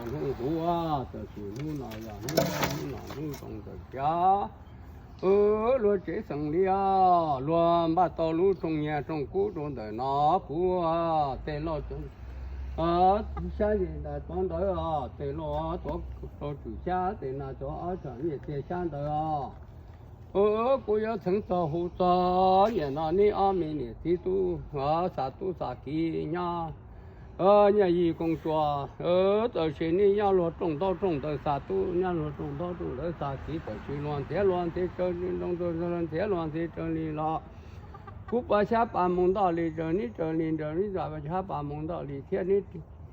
Hnub huv, tam sim hnub no yog hnub, hnub no hnub zoo tawm kiag, luag tsev xeem li os, luag npaj tau lub rooj nyiaj rooj kub rau ntawm no, kuv tej lauj xyab li ntais tuav ntawd os, tej lauj tuav rau tswm xyab, tej nas tuav ob tsom nyiaj txiag xyab ntawd os. Kuv yuav txheev txog hu txog niaj no neb ob me niam txiv tub, xa tub xa kiv nyob, nyiaj yig kooj tsuas, tam sim neb nyob luag rooj ntaub rooj ntawd xa tub, nyob luag rooj ntaub rooj ntawd xa kiv, tam sim luag ntxhiav luag ntxhi raws li ntoo, luag ntxhiav luag ntxhi raws li los. Kuv pas xyab pas moos ntoj li raws neb, raws li raws neb, pas xyab pas moos ntoj li thiab neb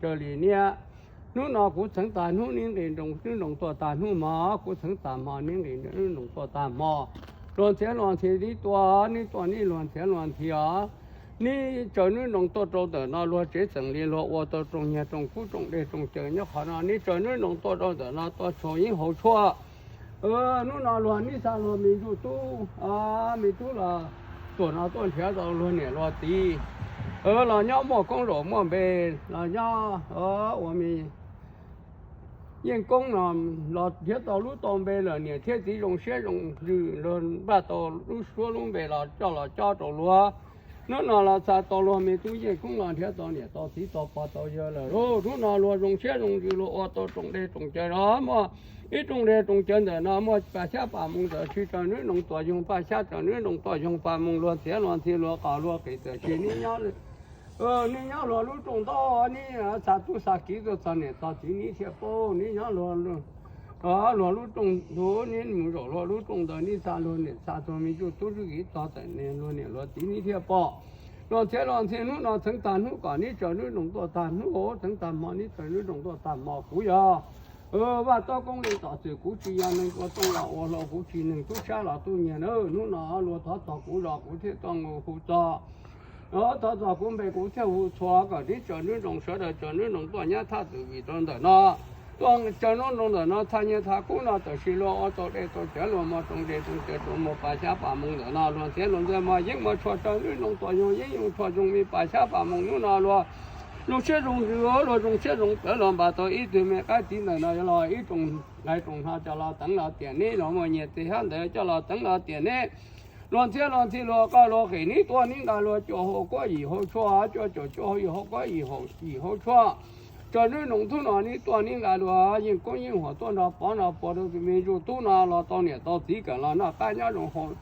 raws li niab. Hnub no kuv txheev tag hnub neb nqis nroos, hnub nroos tuaj tag hnub hmo, kuv txheev tag hmo neb nqis nroos, hnub nroos tuaj tag hmo. Luag ntxhiav luag ntxhi neb tuaj, neb tuaj neb luag ntxhiav luag ntxhi os. Neb raws hnub nroos tuaj rau ntawm no luag tsev xeem li, luag ua tau rooj nyiaj rooj kub rooj dej rooj cawv nyob qhov no, neb raws hnub nroos tuaj rau ntawm no tuaj tshua yeeb haus tshuaj. Hnub no luag neb xa luag me ntsuj tub, me tub los tuaj no tuaj nrhiav tau luag niam luag txiv, los nyob muaj koob zaum muaj npe, los nyob ua me yeej koob no, los nrhiav tau lub tau npe lawm, niam thiab txiv zoo siab zoo ntsws, luag npaj tau lub suab lub npe los coj los cob rau luag. Hnub no los xa tau luag me tub yeej koob los nrhiav tau niam tau txiv tau pog tau yawg lawm lauj. Hnub no luag zoo siab zoo ntsws luag ua tau rooj dej rooj cawv no, muaj ib rooj dej rooj cawv ntawm no muaj pas xyab pas moos, tam sim raws hnub nroos tuaj yoog pas xyab, raws hnub nroos tuaj yoog pas moos, luag ntxhiav luag ntxhi luag qos luag qis, tam sim neb nyob neb nyob luag lub rooj ntaub, neb xa tub xa kiv tuaj txog niam txog txiv neb thiaj paub, neb nyob luag lub rooj ntuj, neb mus zaum luag lub rooj ntawd neb xa luag niam xa txog me ntsuj tub ntsuj kiv txog txawm luag niam luag txiv neb thiaj pom. Luag ntxhiav luag ntxhi hnub no txheev tag hnub kom neb raws hnub nroos tuaj tag hnub, txheev tag hmo neb raws hnub nroos tuaj tag hmo. Kuv yog Vaj Tob Koob Li Tom Txwm, kuv tsis yog neeg ua tooj los ua hlau, kuv tsis neeg tub sab los tub nyiag na. Hnub no luag thov txog kuv los kuv thiaj tuaj hu txog. Thov txog kuv npe kuv thiaj hu txhua kom neb raws hnub nroos, sawv daws raws hnub nroos tuaj nyab thaj txwm vim rau ntawm no. Tuaj raws hnub nroos ntawm no txhaj nyiaj txhaj kub no, tam sim luag ua tau dej tau cawv, luag muaj rooj dej rooj cawv, luag muaj pas xyab pas moos ntawm no, luag ntxhiav luag ntxhi muaj yeeb muaj tshuaj, raws hnub nroos tuaj yoog yeeb yoog tshuaj, yoog me pas xyab pas moos. Hnub no luag zoo siab zoo ntsws, luag zoo siab zoo plawv, luag npaj tau ib tug me qaib tiv ntawm no los ib rooj nqaij rooj hno coj los teev los tiam neb, luag muaj nyiaj txiag xyab ntawv coj los teev los tiam neb. Luag ntxhiav luag ntxhi luag qoj luag qis, neb tuaj neb nqa luag cuaj hau kuab yim hau tshuaj, cuaj caum cuaj hau yim hau kuab yim hau tshuaj. Raws hnub nroos hnub no neb tuaj neb nqa luag yeej koob yeej huam tuaj nrog pov nrog puag rau tus me ntsuj tub no los tau niam tau txiv kom los noj qab nyob zoo haus,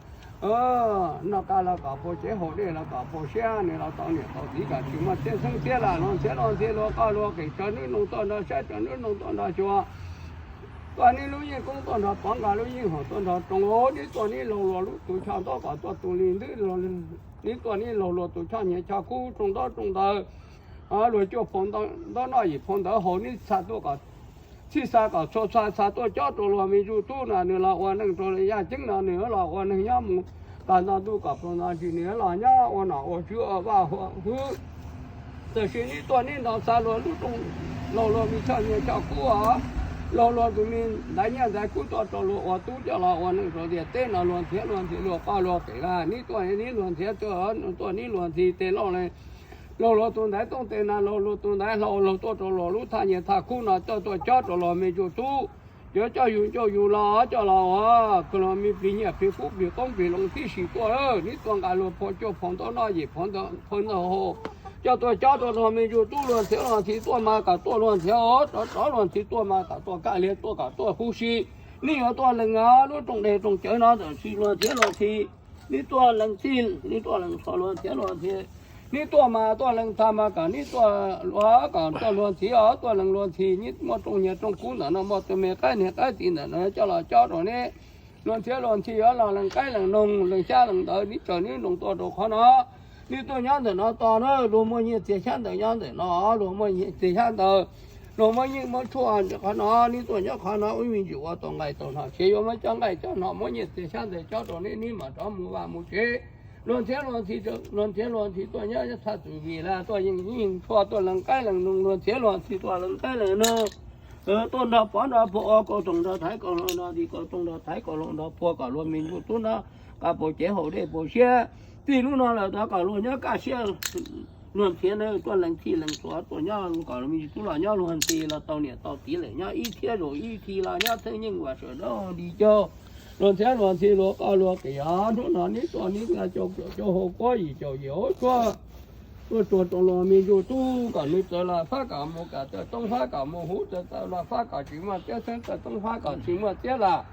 noj qab los kom puas cev haus dej los kom puas siab, nws los tau niam tau txiv kom tsis muaj txhiab xeeb txhiab laj. Luag ntxhiav luag ntxhi luag qoj luag qis, raws hnub nroos tuaj nrog saib, raws hnub nroos tuaj nrog xyuas. Tuaj neb lub yeej koob tuaj nrog pov, nqa lub yeej huam tuaj nrog roos, neb tuaj neb laug luag lub tus choj ntaub kom tuaj tus li ntwb, neb tuaj neb laug luag tus choj nyiaj choj kub rooj ntaub rooj ntawv, luag cuaj phau ntaub noj yim phau ntawv haus, neb xa tuaj kom txhij xa kom txhua txhua xa tuaj cob rau luag me ntsuj tub no, nws los ua neej rau yaj ceeb no, nws los ua neeg nyob mus tag nto ntuj kom pluag nto ntsis, nws los nyob ua nom ua tswv ua vaj ua hwv. Tam sim neb tuaj neb nrog xa luag lub rooj, laug luag me choj nyiaj choj kub os, laug luag tus me ntaiv nyiaj ntaiv kub tuaj rau luag ua tub coj los ua neej rau ntiaj teb no. Luag ntxhiav luag ntxhi luag qoj luag qis laj, neb tuaj neb luag ntxhiav tuaj, tuaj neb luag ntxhi tej lauj le, laug luag tus ntaiv tooj tej nas, laug luag tus ntaiv hlau, laug tuaj rau luag lub thaj nyiaj thaj kub no, tuaj tuaj cob rau luag me ntsuj tub. Yuav coj yus ncauj yus los coj los ua kws luag me plig nyiaj plig kub plig qoob plig loo tib si tuaj lawm. Neb tuaj nqa luag phau cuaj phau ntaub noj yim phau ntawv hau, coj tuaj cob rau luag me ntsuj tub. Luag ntxhiav luag ntxhi tuaj mas kom tuaj luag ntxhiav os, rov rov luag ntxhi tuaj mas kom tuaj kaj liag, tuaj kom tuaj huv si. Neb yuav tuaj lees os, lub rooj dej rooj cawv no tam sim luag ntxhiav luag ntxhi. Neb tuaj lees txij, neb tuaj lees txhua luag ntxhiav luag ntxhi. Neb tuaj mas tuaj lees tag mas kom neb tuaj luag, kom tuaj luag ntxhi os, tuaj lees luag ntxhi. Neb muaj rooj nyiaj rooj kub ntawm no, muaj tus me qaib niag qaib txiv ntawm no coj los cob rau neb. Luag ntxhiav luag ntxhi yuav los lees qaib lees noog, lees xyab lees ntawv, neb raws neb nroos tuaj rau qhov no. Neb tuaj nyob ntawm no tos na, luag muaj nyiaj txiag xyab ntawv nyob ntawm no, luag muaj nyiaj txiag xyab ntawv, luag muaj yeej muaj tshuaj qhov no. Neb tuaj nyob qhov no ua me ntsis ua tau nqaij tau hno, ces yuav muab cov nqaij cov hno muab nyiaj txiag xyab ntawv cob rau neb, neb mam rov mus vaj mus tsev. Luag ntxhiav luag ntxhi, luag ntxhiav luag ntxhi tuaj nyob thaj txwm vim lawv tuaj yeej yeej tshuaj, tuaj lees qaib lees noog, luag ntxhiav luag ntxhi tuaj lees qaib lees noog. Tuaj nrog pov nrog puag ua kaus toom nrog thaiv kaus hlau nrog nti, kaus toom nrog thaiv kaus hlau nrog puag kom luag me ntsuj tub no kom puas cev haus dej puas siab. Txij hnub no lawm tod kom luag nyob kaj siab Luag ntxhiav na tuaj lees txhij lees txhua tuaj nyob kom luag me ntsis tub los nyob luag ntxhi los tau niam tau txiv lawm nyob ib thiab zaum ib thi los nyob txheej yeej vam sawv daws li caug. Luag ntxhiav luag ntxhi luag qoj luag qis os, hnub no neb tuaj neb nqa cuaj caum cuaj hau kuab yim caum yim hauv tshuaj tuaj tsuag rau luag me ntsuj tub kom nws txawv los fab kom mus kam txawv toob fab kom mus huv, txawv txawv los fab kom tsis muaj txiab, txawv txawv toob fab kom tsis muaj txiab los.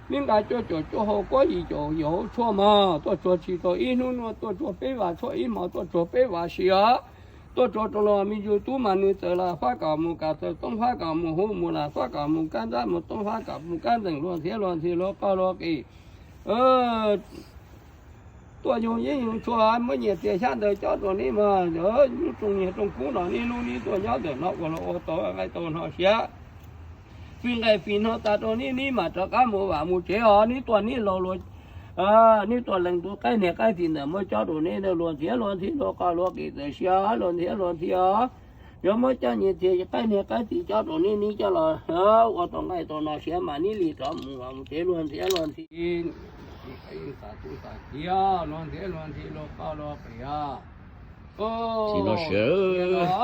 Neb nqa cuaj caum cuaj hau kuab yim caum yim hauv tshuaj mog, tuaj tsuag tsis tau ib hnub nua tuaj tsuag peb vas tshuaj, ib hmo tuaj tsuag peb vas si os. Tuaj tsuag rau luag me ntsuj tub mas nws txawv los fab kom mus kam txawv toob fab kom mus huv, mus los fab kom mus kab ntab, mus toob fab kom mus kab ntees, luag ntxhiav luag ntxhi luag qoj luag qis. Tuaj yug yeeb yug tshuaj muab nyias txiag xyab ntawv cob rau neb mog, lub rooj niag rooj kub no neb lub neb tuaj nyob ntawm no ua los ua tau nqaij tau hno siav. Fij nqaij fij hno tas rau neb, neb mam rov qab mus vam mus tsev os. Neb tuaj neb laus luag, neb tuaj lees tus qaib niag qaib txiv ntawm muab cob rau neb, luag ntxhiav luag ntxhi luag qoj luag qis txawm siav, luag ntxhiav luag ntxhi os. Yuav muab coj nyias txiag qaib niag qaib txiv cob rau neb, neb coj los ua tau nqaij tau hno siav mas neb li rov mus vam mus tsev, luag ntxhiav luag ntxhi. Luag ntxhiav luag ntxhi luag qoj luag qis os.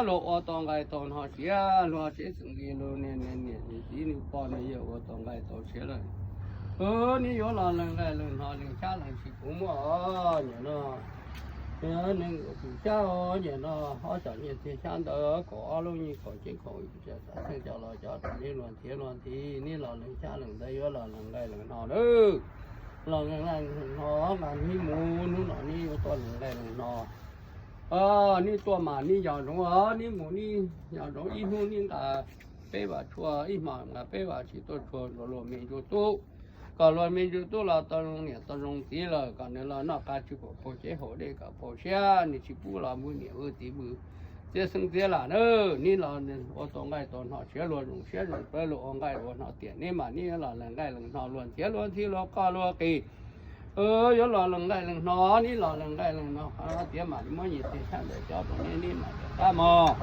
Luag ua tau nqaij tau hno siav, luag tsev xeem li luag niam niam niam txiv nws poj nws yawg ua tau nqaij tau siav lawm. Neb yuav los lees nqaij lees hno lees xyab lees tsis kuv muaj os, nim no nees nkaum tus xyab os, nim no ob xyom nyias txiag xyab ntawv kaum ob lub nyiaj kaum ceeb kaum xya xeej coj los cov rau neb luag ntxhiav luag ntxhi, neb los lees xyab lees ntawv yuav los lees nqaij lees hno lawm. Los lees nqaij lees hno mas neb mus hnub no neb yuav tuaj lees nqaij lees hno. Neb tuaj mas neb yos zoov os, neb mus neb yos zoov ib hnub neb nqa peb vas tshuaj, ib hmo nqa peb vas tsis tuaj tshuag rau luag me ntsuj tub, kom luag me ntsuj tub los tau zoo niam tau zoo txiv lawm kom nws los noj qab tsis pom pau tsev haus dej kom pau siab, nws tsis pub los vwm niam vwm txiv vwm txiv xeeb txiv lam na. Neb los ua tau nqaij tau hno siav, luag zoo siab zoo plawv, luag ua nqaij ua hno tiam, neb mas neb los lees nqaij lees hno, luag ntxhiav luag ntxhi luag qoj luag qis. Yuav los lees nqaij lees hno, neb los lees nqaij lees hno tiav mam li muab nyias txiag xyab ntawv cob rau neb, neb mam rov qab mog.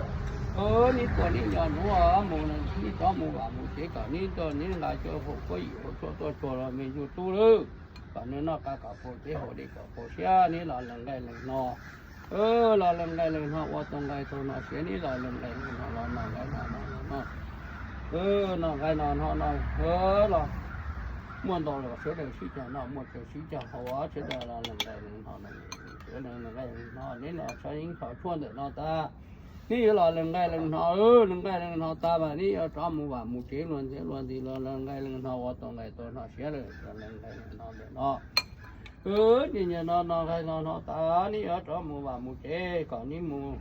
Neb tuaj neb yos zoov mus, neb rov mus vam mus tsev kom neb tuaj neb nqa cuaj hau kuab yim hau tshuaj tuaj tsuag luag me ntsuj tub lawm, kom nws noj qab kom pau tsev haus dej kom pau siab, neb los lees nqaij lees hno. Los lees nqaij lees hno ua tau nqaij tau hno siav, neb los lees nqaij lees hno los noj nqaij no no no, noj nqaij no no no los muaj ntau los sawv daws sib cog noj, muaj tsawg sib cog haus, sawv daws los lees nqaij lees hno, lees nqaij lees hno, neb los sawv yeeb sawv tshuaj ntawm no tas, neb yuav los lees nqaij lees hno, lees nqaij lees hno tas mas neb yuav rov mus vam mus tsev, luag ntxhiav luag ntxhi los lees nqaij lees hno ua tau nqaij tau hno siav lawm, lees nqaij lees hno ntawm no. Nim no no nqaij no hno tas neb yuav rov mus vam mus tsev kom neb mus,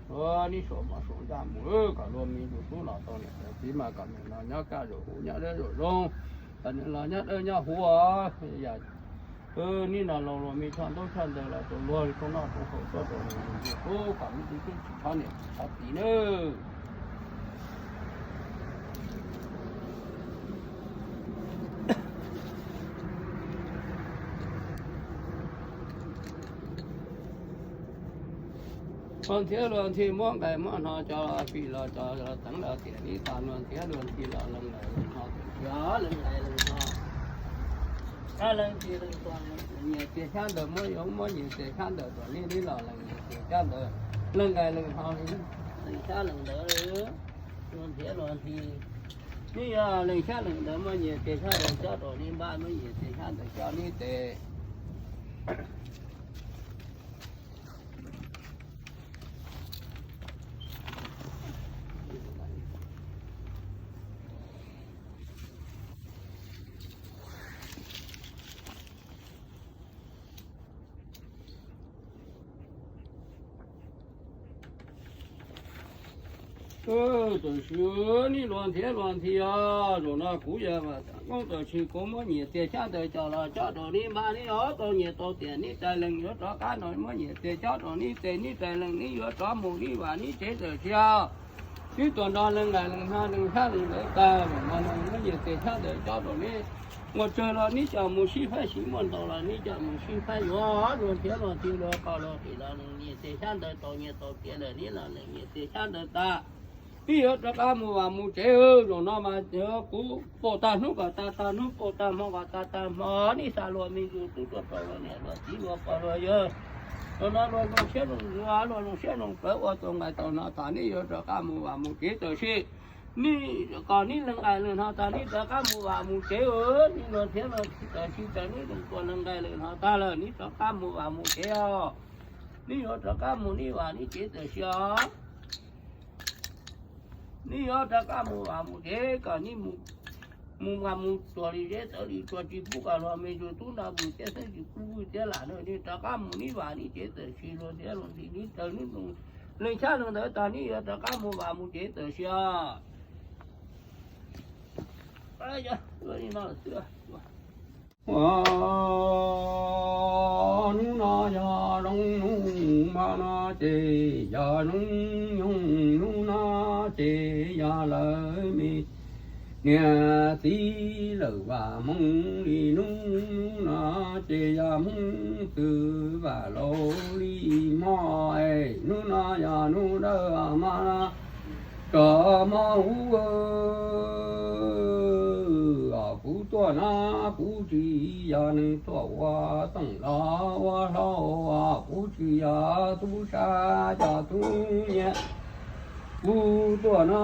neb suav mov suav ntsaj mus kom luag me ntsuj tub los tau niam tau txiv mas kom nws los nyob kaj zaum huv nyob dawb zaum zoo, kom nws los nyob dawb nyob huv os. Neb los laus luag me choj ntaub choj ntawv los rau luag li rau noj rau haus tuaj rau nws tus tub kom nws tus tub tsis txhob niam tsis txhob txiv nawb. Luag ntxhiab luag ntxhi muab nqaij muab hno coj los fij los coj los teev los tiam neb tas, luag ntxhiab luag ntxhi los lees nqaij lees hno tiam sis lees nqaij lees hno, lees txhij lees txhua, nyias txiag xyab ntawv muab yuav muab nyias txiag xyab ntawv kom neb, neb los lees nyias txiag xyab ntawv, lees nqaij lees hno, lees xyab lees ntawv, luag ntxhiab luag ntxhi. Neb yog lees xyab lees ntawv muab nyias txiag xyab ntawv cob rau neb npab, muab nyias txiag xyab ntawv cob neb tes. Tam sim neb luag ntxhiab luag ntxhi os, zaum no kuv yog Vam Tam Koob, tam sim kuv muab nyias txiag xyab ntawv coj los cob rau neb npab, neb yuav tau nyias tau tiam neb rais lees yuav rov qab no, muab nyias txiag cob rau neb tes, neb rais lees neb yuav rov mus neb vam neb tsev tam sim os. Neb tuaj nrog lees nqaij lees hno lees xyab lees ntawv tag, zaum no muab nyias txiag xyab ntawv cob rau neb. Muaj tsawg los neb coj mus sib faib, tsis muaj ntau los neb coj mus sib faib, yuav luag ntxhiab luag ntxhi luag qoj luag qis los lees nyias txiag xyab ntawv tau nyias tau tiam lawm, neb los lees nyias txiag xyab ntawv tag, neb yuav rov qab mus vam mus tsev. Zaum no mas kuv pauj tag hnub kom tag tag hnub, pauj tag hmo kom tag tag hmo, neb xa luag me ntsuj tub tuaj rau luag niam luag txiv luag pog luag yawg. Los no luag zoo siab zoo, luag zoo siab zoo plawv ua tau nqaij tau no tag, neb yuav rov qab mus vam mus tsev txawm sis, neb kom neb lees nqaij lees no tag neb rov qab mus vam mus tsev, neb luag thiab no txawm sis txawm neb zoo tua lees nqaij lees no tag lawm neb rov qab mus vam mus tsev os. Neb yuav rov qab mus neb vam neb tsev txawm sis os. Neb yuav rov qab mus vam mus tsev kom neb mus, mus mas mus txuas li zeb txawv li tsuas tsis pub kom luag me ntsuag tub nrog vwm thiab xeeb tsis pub vwm thiab lam no neb rov qab mus neb vam neb tsev txawm sis luag thiab luag nti neb txawm neb lees xyab lees ntawv tag neb yuav rov qab mus vam mus tsev txawm sis os. Hnub no yog zoo hnub hmo no ces yog zoo nyoog hnub no ces yog lawv me niam txiv lawm vam hmoo li hnub, hnub no ces yog hmoo txwv vam laus li hmo es hnub no yog hnub dawb hmo no tso hmo huv. Kuv tuaj no kuv tsis yog neeg tuaj ua tooj los ua hlau, kuv tsis yog tub sab cov tub nyiam. Kuv tuaj no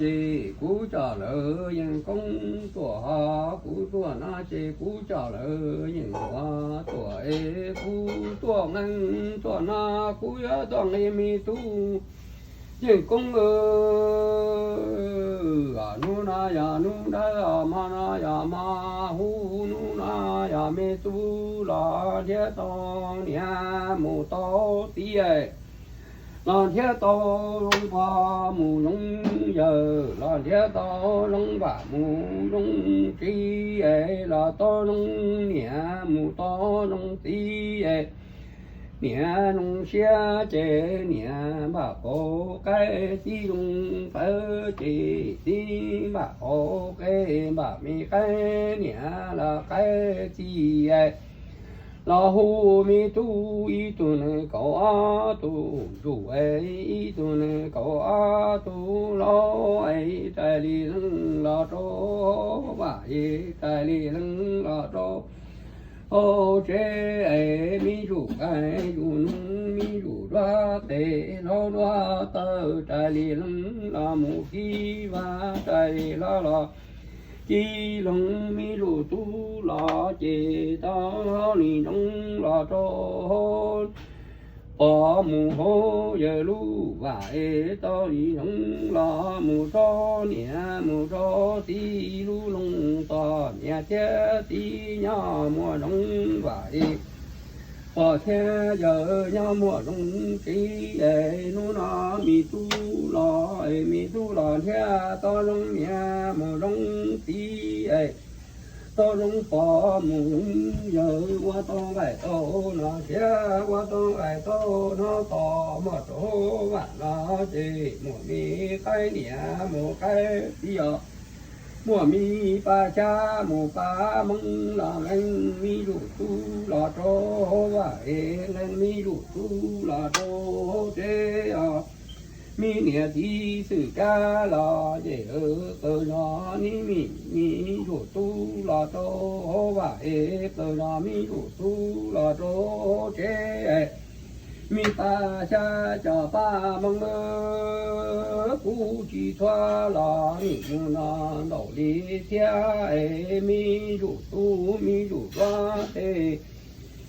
ces kuv coj lawv yeej koob tuaj ho, kuv tuaj no ces kuv coj lawv yeej huam tuaj es kuv tuaj nqeeb tuaj no kuv yuav tuaj nqi me tub yeej koob. Hnub no yog hnub dawb hmo no yog hmo huv, hnub no yog me tub los nrhiav tau niam mus tau txiv, los nrhiav tau zoo pog mus zoo yawg, los nrhiav tau zoo vam mus zoo txiv, los tau zoo niam mus tau zoo txiv. Niam zoo siab ces niam npaj qaug qaib, txiv zoo txawv ces txiv npaj qaug qaib, npaj me qaib niam los qaib txiv. Los hu me tub, ib tug nees nkaum ob tug ntsuj, ib tug nees nkaum ob tug laus, rais li leej los rau vaj, rais li leej los rau hauv tsev, me ntsuj nqaij ntsuj noog, me ntsuj duab tes, hlau duab taw, rais li leej los mus kib vaj, rais li hlau los kib loog, me ntsuj tub los ces tau hlau li ntsoov los rau pog mus hauv yawg lub vaj es tau li ntsoov los mus rau niam mus rau txiv lub loog, tog niam thiab txiv nyob muaj zoo vaj es pog thiab yawg nyob muaj zoo txiv es hnub no me tub los es me tub los nrhiav tau zoo niam mus zoo txiv es tau zoo pog mus zoo yawg, ua tau nqaij tau no thiab ua tau nqaij tau no tog muaj rau vaj no ces muaj me qaib niam mus qaib txiv os. Muaj me pab xyab mus pab hmoov los nqee me ntsuj tub los rau vaj es nqee me ntsuj tub los rau tsev os. Me niam txiv xwm kab los ces qaws zog neb me, me ntsuj tub los rau vaj es qaws zog me ntsuj tub los rau tsev. Me pab xyab cov pab hmoov, kuv tsis txhua los nim mus no ntaus li thiab es me ntsuj tub me ntsuj duab tes,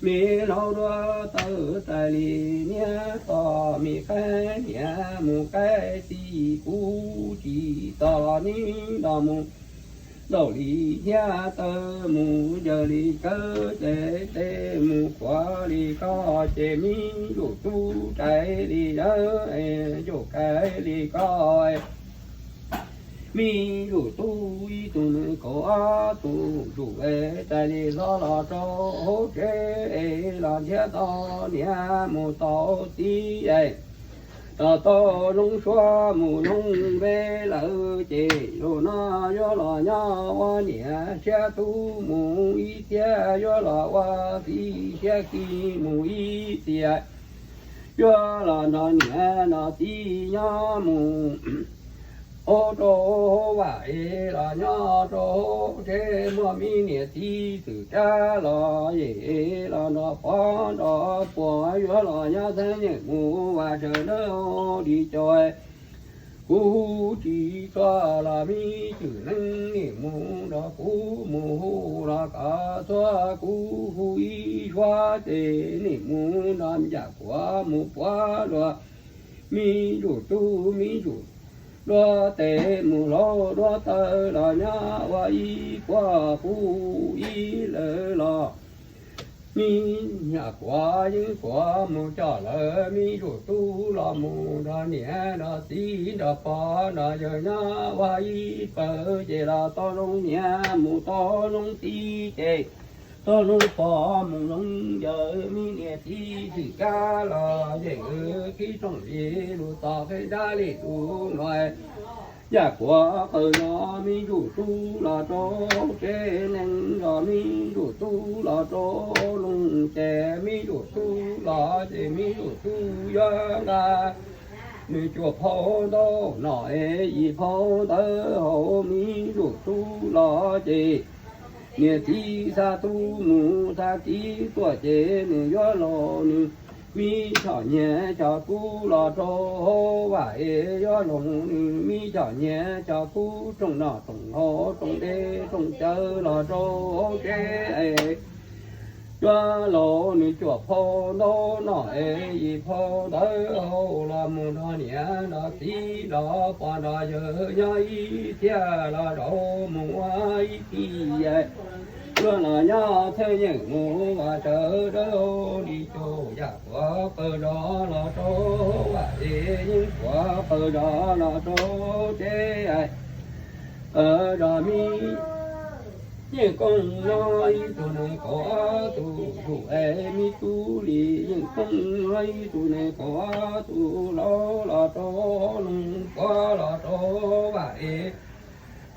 me hlau duab taw, rais li niam tog me qaib niam mus qaib txiv, kuv tsis txhua neb los mus ntaus li thiab taw, mus yawg li kawg ces tes, mus khuav li koj ces me ntsuj tub rais li yawg, ntsuj kaim li koj. Me ntsuj tub ib tug nees nkaum ob tug ntsuj, rais li hlau los rau hauv tsev es los nrhiav tau niam mus tau txiv es los tau zoo suab mus zoo npe lawm ces zaum no yuav los nyob ua niam siab tub, mus ib txiaj yuav los ua txiv siab khi mus ib txiaj, yuav los nrog niam nrog txiv nyob mus Rau hauv vaj es los nyob rau hauv tsev, muaj me niam txiv txwm kab los yem es los nrog pov nrog puag, yuav los nyob txheeb yeej mus vaj sawv dawb li cas. Kuv hu tsis txog los me cwm neeb, nim mus nrog kuv mus hu los kom txhua, kuv hu ib suab ces nim mus nrog Yaj Kuav mus puav luag me ntsuj tub me ntsuj duab tes, mus hlauv duab taw los nyob ua ib puag, kuv ib lawv los me Yaj Kuav Yeeb Kuav mus coj lawv me ntsuj tub los mus nrog niam nrog txiv nrog pog nrog yawg nyob ua ib pawg, ces los tau zoo niam mus tau zoo txiv, ces tau zoo pog mus zoo yawg, me niam txiv txwm kab los yeej khib rooj li lus txog qhib nrab li lus no. Yaj Kuav qw nrog me ntsuj tub los rau tsev neeg, nrog me ntsuj tub los rau loog ces me ntsuj tub los ces me ntsuj tub yuav nqa nws cuaj phau ntaub no es ib phau ntawv haus, me ntsuj tub los ces niam txiv xa tub mus xa txiv tuaj ces nws yuav laug nws me choj nyiaj choj kub los rau hauv vaj es yuav laug nws me choj nyiaj choj kub, rooj noj rooj haus rooj dej rooj cawv los rau hauv tsev es yuav laug nws cuaj phau ntaub no es ib phau ntawv haus los mus nrog niam nrog txiv nrog pog nrog yawg nyob ib thiaj los rau mus ua ib txhij. Yuav los nyob txheeb yeej mus vaj sawv dawb li cas, Yaj Kuav qw nrog los rau vaj es Yeeb Kuav qw nrog los rau tsev. Nrog me Yeej Koob nyob ib tug neeg kaum ob tug tus es me tub li Yeej Koob nyob ib tug neeg kaum ob tug laus los rau loog puav los rau vaj es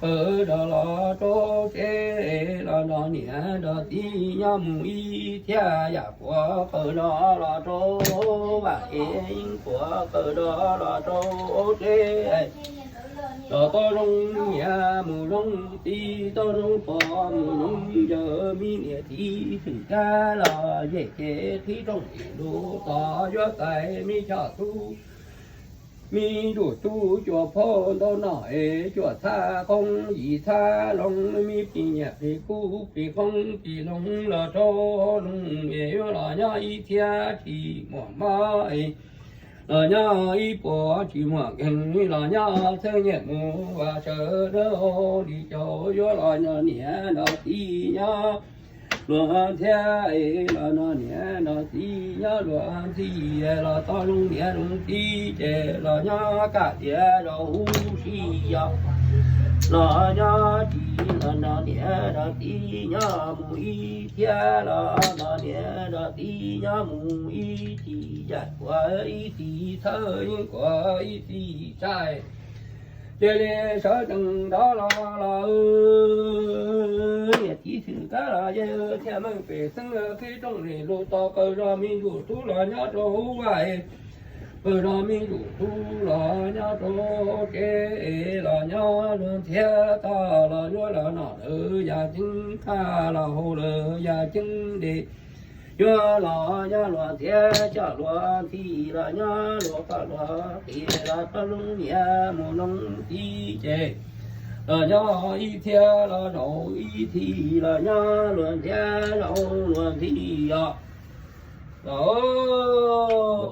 qw nrog los rau tsev los nrog niam nrog txiv nyob mus ib thiaj, Yaj Kuav qw nrog los rau vaj es Yeeb Kuav qw nrog los rau tsev. Los tau zoo niam mus zoo txiv, tau zoo pog mus zoo yawg, me niam txiv txwm kab los yem ces qhib rooj li lus txog yuav txais me choj tub, me ntsuj tub cuaj phau ntaub no es cuaj txhab qoob yim txhab loo, me plig nyiaj plig kub plig qoob plig loo los rau loog es yuav los nyob ib thiaj tsis muaj mob es los nyob ib puas tsis muaj nkeeg, los nyob txheeb nyiaj mus vaj sawv dawb li cas, yuav los nrog niam nrog txiv nyob luag ntxhi es los nrog niam nrog txiv nyob luag ntxhi, los tau zoo niam zoo txiv ces los nyob kaj tiam rau huv si os. Los nyob tsis los nrog niam nrog txiv nyob mus ib thiaj, los nrog niam nrog txiv nyob mus ib txhij, Yaj Kuav ib txhij txhawj, Yeeb Kuav ib txhij sai. Cia li sawv tsees nrov los los, niam txiv txwm kab los yawg thiaj meej pem xeeb, qhib rooj li lus tau qw nrog me ntsuj tub los nyob rau huv vaj, qw nrog me ntsuj tub los nyob rau tsev, los nyob luag ntxhi tag los yuav los noj lawm yaj ceeb, qab los haus lawm yaj ceeb de. Yuav los nyob luag ntxhi coj luag ntxhi, los nyob luag qoj luag qis, los rau loog niam mus loog txiv ces los nyob ib txhia los zaum ib txhij, los nyob luag ntxhi zaum luag ntxhi os. Los